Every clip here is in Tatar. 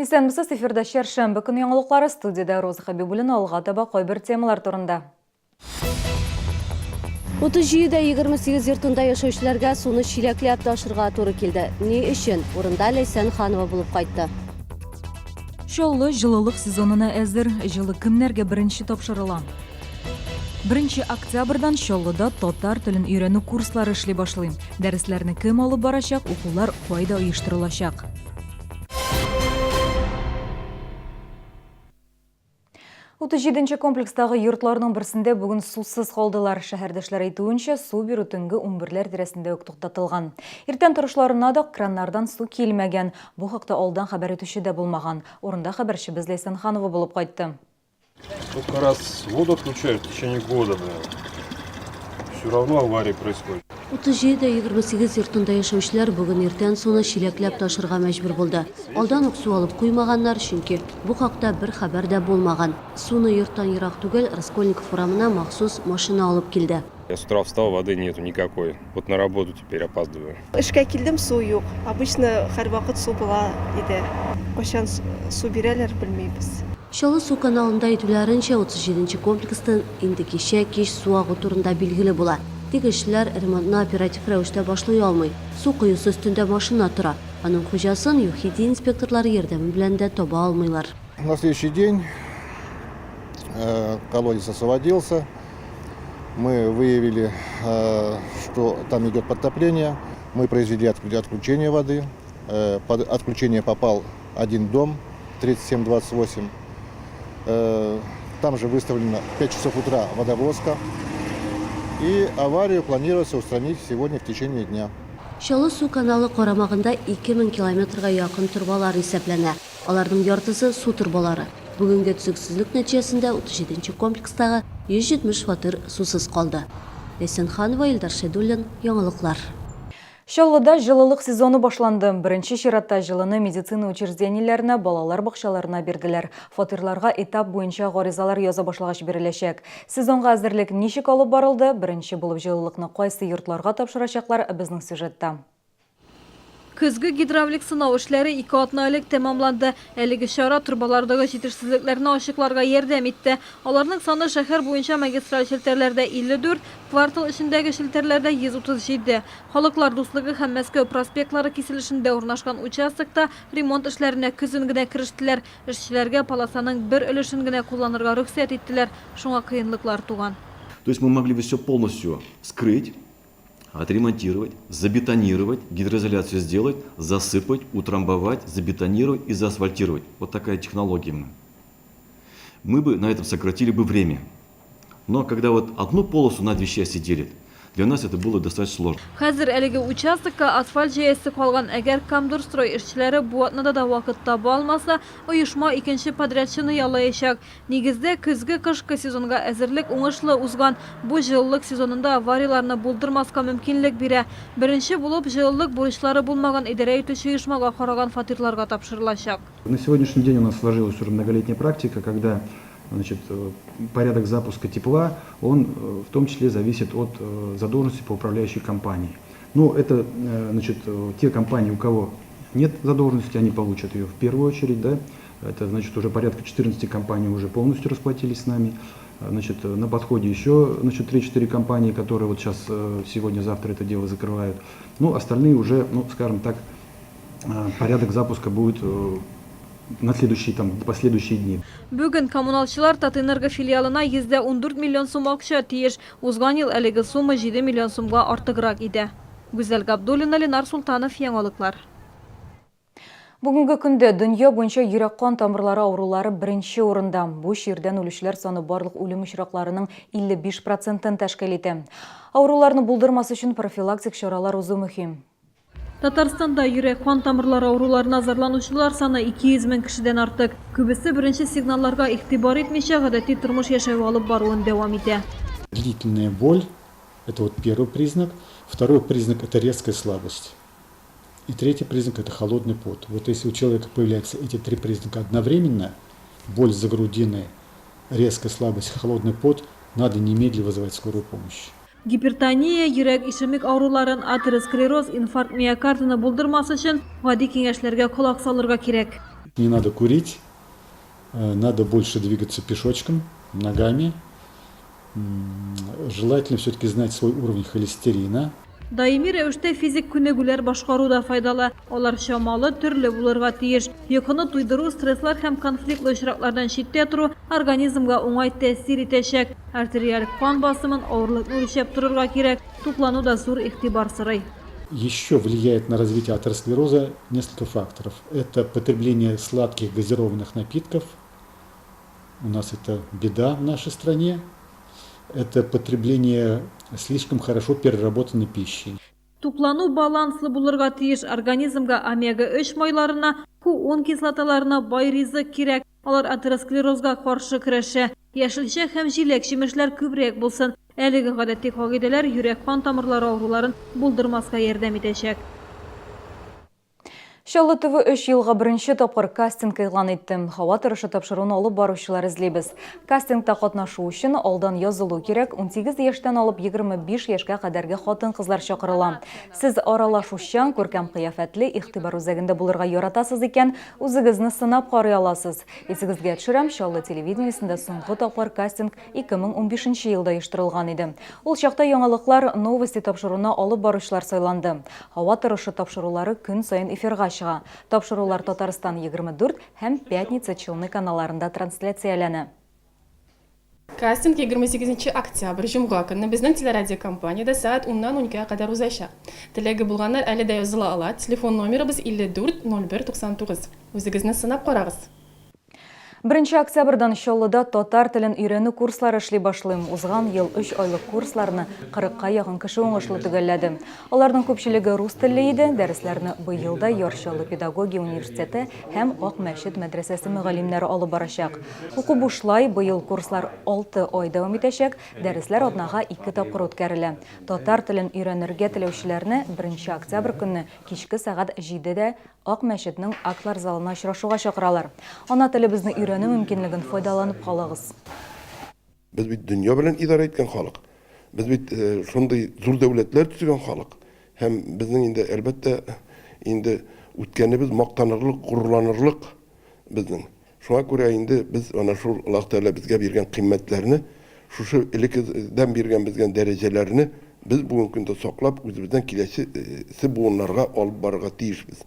Исәнмесез, эфирда чәршәмбе көн яңалыклары, студиядә Роза Хәбибуллина, алга таба кайбер темалар турында. 37 дә 28 йортында яшәүчеләргә суны чиләкләп ташырга туры килде. Ни өчен? Урында Ләйсән Ханова булып кайтты. Чаллы җылылык сезонына әзер. Җылы кемнәргә беренче тапшырыла? Беренче октябрьдан Чаллыда татар телен өйрәнү курслары эшли башлый. Дәресләрне кем алып барачак, укулар кайда оештырылачак? 37 нче комплекстагы йортларның берсендә бүген сусыз калдылар. Шәһәрдәшләр әйтүенчә, су бирү төнге унберләр тирәсендә үк туктатылган. Иртән торышларына да краннардан су килмәгән. Бу хакта алдан хәбәр итүче дә булмаган. Урында хәбәрчебез Ләйсән Ханова булып кайтты. Сколько раз воду отключают в течение года, блин. Все равно аварии происходит. 37 дә 28 йортында яшәүчеләр бүген иртән суны чиләкләп ташырга мәҗбүр булды. Алдан ук су алып куймаганнар, чөнки бу хакта бер хәбәр дә булмаган. Суны йорттан ерак түгел, Раскольников урамына махсус машина алып килде. Я с утра встал, воды нету никакой. Вот на работу теперь опаздываю. Эшкә килдем, су юк. Обычно һәрвакыт су була иде. Кайчан су бирәләр, белмибез. Чаллы су каналында әйтүләренчә, 37 нче комплекстан инде кичә кич су агу турында билгеле була. Тик эшчеләр ремонтны оператив рәвештә башлый алмый. Су коесы өстендә машина тора. Аның хуҗасын ЮХИДИ инспекторлары ярдәме белән дә таба алмыйлар. На следующий день колодец освободился. Мы выявили, что там идет подтопление. Мы произвели отключение воды. Под отключение попал один дом 3728. Там же выставлено в 5 часов утра водовозка. И аварию планируется устранить сегодня в течение дня. Чаллы су каналы карамагында 2000 километрга якын торбалар исәпләнә. Аларның яртысы, су торбалары. Бүгенге төзексезлек нәтиҗәсендә 37 нче комплекстагы 170 фатир сусыз калды. Ләйсән Ханова, Илдар Шәйдуллин, Яңалыклар. Чаллыда җылылык сезоны башланды. Беренче чиратта җылыны медицина учреждениеләренә, балалар бакчаларына бирделәр. Фатирларга этап буенча гаризалар яза башлагач биреләчәк. Сезонга әзерлек ничек алып барылды, беренче булып җылылыкны кайсы йортларга тапшырачаклар, безнең сюжетта. Көзге гидравлик сынау эшләре ике атна элек тәмамланды. Әлеге чара торбалардагы җитешсезлекләрне ачыкларга ярдәм итте. Аларның саны шәһәр буенча магистраль челтәрләрдә 54, квартал эчендәге челтәрләрдә 137. Халыклар дуслыгы һәм Мәскәү проспектлары киселешендә урнашкан участокта ремонт эшләренә көзен генә керештеләр. Эшчеләргә полосаның бер өлешен генә кулланырга рөхсәт иттеләр, шуңа кыенлыклар туган. То есть мы могли бы все полностью скрыть, отремонтировать, забетонировать, гидроизоляцию сделать, засыпать, утрамбовать, забетонировать и заасфальтировать. Вот такая технология. Мы бы на этом сократили бы время. Но когда вот одну полосу на две части делят, для нас это было достаточно сложно. Хәзер әлеге участокка асфальт җәясе калган. Әгәр Камдорстрой эшчеләре бу атнада да вакыт таба алмаса, оешма икенче подрядчыны яллаячак. Нигездә, көзге-кышкы сезонга әзерлек уңышлы узган. Бу җылылык сезонында аварияләрне булдырмаска мөмкинлек бирә. Беренче булып, җылылык бурычлары булмаган идарә итүче оешмага караган фатирларга тапшырылачак. На сегодняшний день у нас сложилась уже многолетняя практика, когда, значит, порядок запуска тепла, он в том числе зависит от задолженности по управляющей компании. Ну, это, значит, те компании, у кого нет задолженности, они получат ее в первую очередь, да. Это значит, уже порядка 14 компаний уже полностью расплатились с нами. Значит, на подходе еще, значит, 3-4 компании, которые вот сейчас, сегодня-завтра это дело закрывают. Ну, остальные уже, ну, скажем так, порядок запуска будет на следующие, там, последующие дни. Бүген коммуналчылар Татэнерго филиалына 114 миллион сум акча тиеш. Узган ел әлеге сумма 7 миллион сумга артыграк иде. Гүзәл Габдуллина, Ленар Султанов, Яңалыклар. Бүгенге көндә дөнья буенча йөрәк-кан тамырлары авырулары беренче урында. Бу чирдән үлүчеләр саны барлык үлем очракларының 55 процентын тәшкил итә. Авыруларны булдырмас өчен профилактик чаралар узу мөһим. Татарстанда йөрәк-кан тамырлары авыруларына зарланучылар саны 200 мең кешедән артык. Күбесе беренче сигналларга игътибар итмичә, гадәти тормыш яшәве алып баруын дәвам итә. Длительная боль, это вот первый признак. Второй признак, это резкая слабость. И третий признак – это холодный пот. Вот если у человека появляются эти три признака одновременно, боль за грудиной, резкая слабость, холодный пот, надо немедленно вызывать скорую помощь. Гипертония, йөрәк ишемик авыруларын, атеросклероз, инфаркт миокардны булдырмас өчен гади киңәшләргә колак салырга кирәк. Не надо курить, надо больше двигаться пешочком, ногами. Желательно все-таки знать свой уровень холестерина. Даими рәвештә физик күнегүләр башкару да файдалы. Алар чамалы, төрле булырга тиеш. Йокыны туйдыру, стресслар һәм конфликтлы очраклардан читтә тору организмга уңай тәэсир итәчәк. Артериаль кан басымын, авырлыкны үлчәп торырга кирәк. Туклану да зур игътибар сорый. Еще влияет на развитие атеросклероза несколько факторов. Это потребление сладких газированных напитков. У нас это беда в нашей стране. Это потребление слишком хорошо переработанной пищи. Туклану баланслы булырга тиеш. Организмга омега-3 майларына, Q10 кислоталарына бай ризык кирәк. Алар атеросклерозга каршы көрәшә. Яшелчә һәм җиләк-җимешләр күбрәк булсын. Әлеге гадәти кагыйдәләр йөрәк-кан тамырлары авыруларын булдырмаска ярдәм итәчәк. Чаллы ТВ өч елга беренче тапкыр кастинг игълан итте. Һава торышы тапшыруын алып баручылар эзлибез. Кастингта катнашу өчен алдан язылу кирәк, 18 яшьтән алып 25 яшькә кадәрге хатын-кызлар чакырыла. Сез аралашучан, күркәм кыяфәтле, игътибар үзәгендә булырга яратасыз икән, үзегезне сынап карый аласыз. Исегезгә төшерәм, Чаллы телевидениесендә соңгы тапкыр кастинг 2015 нче елда оештырылган иде. Ул чакта Яңалыклар, Новости тапшыруына алып баручылар сайланды. Һава торышы тапшырулары көн саен эфирга чыга. Тапшырулар Татарстан 24 һәм Пятница Челны каналларында трансляцияләнә. Кастинг 28 нче октябрь, җомга көнне безнең телерадиокомпаниядә сәгать уннан уникегә кадәр узачак. Теләге булганнар әле дә языла ала, телефон номерыбыз 54 01 99. Үзегезне сынап карагыз! Беренче октябрьдан Чаллыда татар телен өйрәнү курслары эшли башлый. Узган ел өч айлык курсларны кырыкка якын кеше уңышлы төгәлләде. Аларның күпчелеге рус телле иде. Дәресләрне быел да Яр Чаллы педагогия университеты һәм Ак мәчет мәдрәсәсе мөгаллимнәре алып барачак. Уку бушлай, быел курслар алты ай дәвам итәчәк, дәресләр атнага ике тапкыр үткәрелә. Татар телен өйрәнергә теләүчеләрне беренче октябрь көнне кичке сәгать җидедә Ак мәчетнең актлар залына очрашуга чакыралар. Ана телебезне өйрәнү мөмкинлеген файдаланып калыгыз. Без бит дөнья белән идарә иткән халык. Без бит шундый зур дәүләтләр төзегән халык. Һәм безнең инде, әлбәттә, инде үткәнебез мактанырлык, горурланырлык безнең. Шуңа күрә инде без ана шул Аллаһ Тәгалә безгә биргән кыйммәтләрне, шушы элеккедән биргән безгә дәрәҗәләрне без бүгенге көндә саклап, үзебездән киләчесе буыннарга алып барырга тиешбез.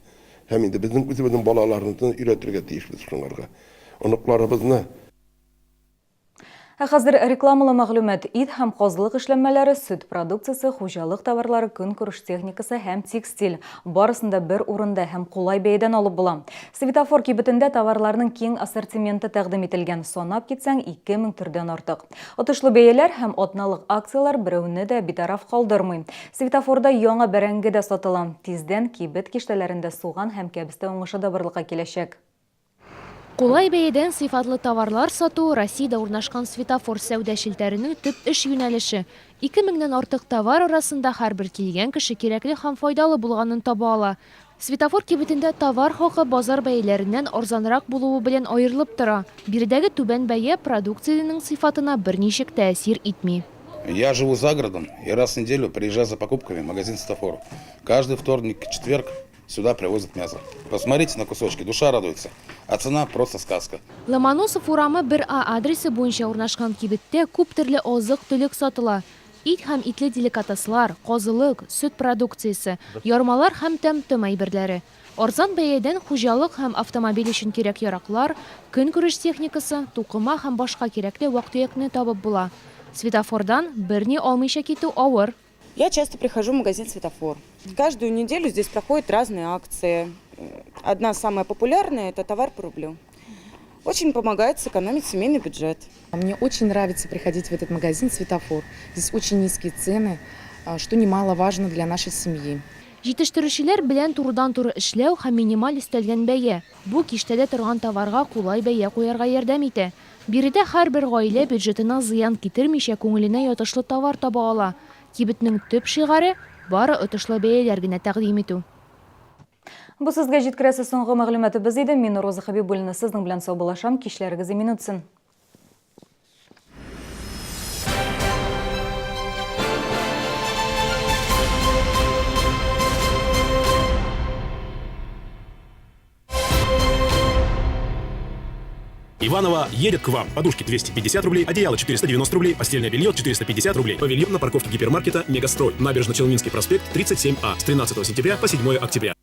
Һәм инде безнең үзебезнең балаларыбызны өйрәтергә тиешбез шуңарга. Оныкларыбызны. Ә хәзер рекламалы мәгълүмат. Ит һәм казылык эшләнмәләре, сөт продукциясе, хуҗалык товарлары, көнкүреш техникасы һәм текстиль. Барысын да бер урында һәм кулай бәядән алып була. Светофор кибетендә товарларның киң ассортименты тәкъдим ителгән. Санап китсәң, 2000 төрдән артык. Отышлы бәяләр һәм атналык акцияләр берәүне дә битараф калдырмый. Светофорда яңа бәрәңге дә сатыла. Тиздән кибет киштәләрендә суган һәм кәбестә уңышы да барлыкка киләчәк. Кулай бәядән сыйфатлы товарлар сату, Россиядә урнашкан Светофор сәүдә челтәренең төп эш юнәлеше. Ике меңнән артык товар арасында һәрбер килгән кеше кирәкле һәм файдалы булганын таба ала. Светофор кибетендә товар хакы базар бәяләреннән арзанрак булуы белән аерылып тора. Биредәге түбән бәя продукциянең сыйфатына берничек тәэсир итми. Я живу за городом и раз в неделю приезжаю за покупками в магазин Светофор. Каждый вторник, четверг Сюда привозят мясо. Посмотрите на кусочки, душа радуется. А цена просто сказка. Ломоносов урамы 1А адресы буенча урнашкан кибеттә күп төрле азык-төлек сатыла. Ит һәм итле деликатеслар, казылык, сөт продукциясе, ярмалар һәм тәм-том әйберләре. Арзан бәядән хуҗалык һәм автомобиль өчен кирәк-яраклар, көнкүреш техникасы, тукыма һәм башка кирәкле вак-төякне табып була. Светофордан берни алмыйча китү авыр. Я часто прихожу в магазин «Светофор». Каждую неделю здесь проходят разные акции. Одна самая популярная – это товар по рублю. Очень помогает сэкономить семейный бюджет. Мне очень нравится приходить в этот магазин «Светофор». Здесь очень низкие цены, что немаловажно для нашей семьи. Җитештерүчеләр белән турыдан-туры эшләү һәм минималь өстәлгән бәя, бу киштәдә торган товарга кулай бәя куярга ярдәм итә. Биредә һәрбер гаилә бюджетына зыян китермичә күңеленә ятышлы товар таба ала. Кибетнең төп шигаре, бары отышлы бәяләр генә тәкъдим итү. Бу сезгә җиткерәсе соңгы мәгълүматыбыз иде. Мин Роза Хәбибуллина сезнең белән саубуллашам. Кичләрегез имин үтсен. Иваново едет к вам. Подушки 250 рублей, одеяло 490 рублей, постельное белье 450 рублей. Павильон на парковке гипермаркета «Мегастрой». Набережно-Челнинский проспект 37А. С 13 сентября по 7 октября.